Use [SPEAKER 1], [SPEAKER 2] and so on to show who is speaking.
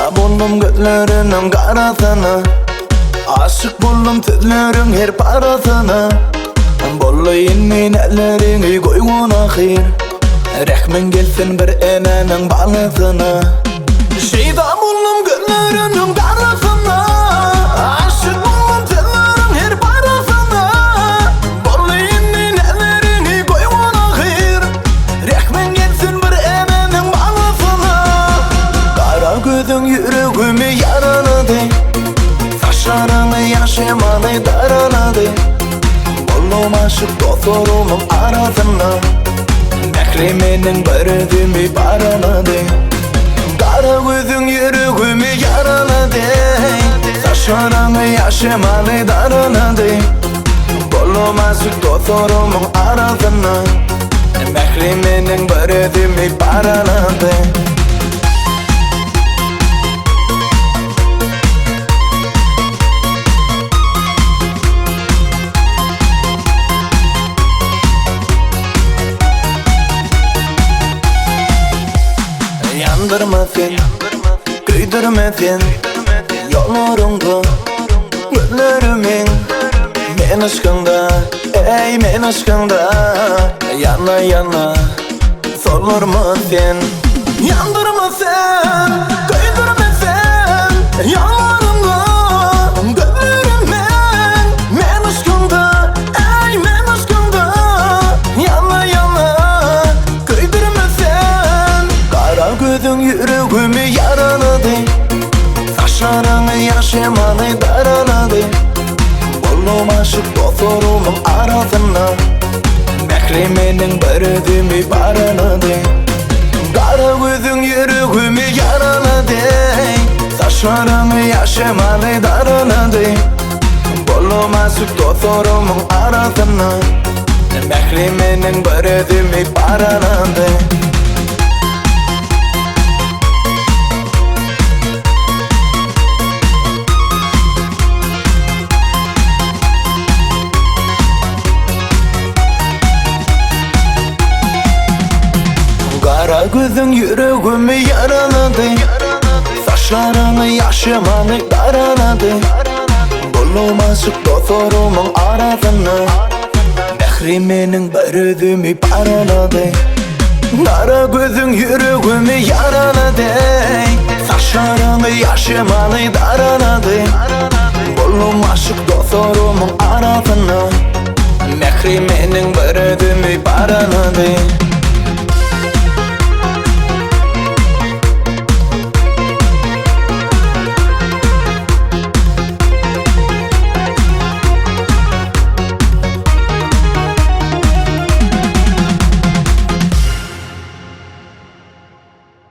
[SPEAKER 1] Şeýda boldum gözleriniň garasyna Aşyk boldum sözleriň her parasyna Boldy indi näleriňi goýgun ahyr Rehmiň gelsin bir enäniň balasyna Şeýda boldum gözleriniň garasyna Aşyk boldum sözleriň her parasyna Boldy indi näleriňi goýgun ahyr Rehmiň gelsin bir enäniň balasyna Gara gözüň ýüregimi ýaralady Saçlaryňy ýaşamaly daralady Boldum aşyk dostlarymyň arasynda Mähri meniň bir özümi paralady Gara gözüň ýüregimi ýaralady Saçlaryňy ýaşamaly daralady Boldum aşyk dostlarymyň arasynda Mähri meniň bir özümi paralady. Ýandyrma sen, köýdürme sen Ýollaryňda gözlerimiň Men yşkyňda, eý men yşkyňda Ýana ýana solarma sen Ýandyrma sen, köýdürme sen Ýollaryňda gözlerimiň Men yşkyňda, eý men yşkyňda Ýana ýana köýdürme sen Gara gözüň ýüregimi ýaralady Saçlaryňy ýaşamaly daralady Boldum aşyk dostlarymyň arasynda Mähri meniň bir özümi paralady Gara gözüň ýüregimi ýaralady Saçlaryňy ýaşamaly daralady Boldum aşyk dostlarymyň arasynda Mähri meniň bir özümi paralady. Gara gözüň ýüregimi ýaralady Saçlaryňy ýaşamaly garalady Boldum aşyk dostlarymyň arasynda Mähri meniň bir özümi paralady Gara gözüň ýüregimi ýaralady Saçlaryňy ýaşamaly daralady Boldum aşyk dostlarymyň arasynda Mähri meniň bir özümi paralady.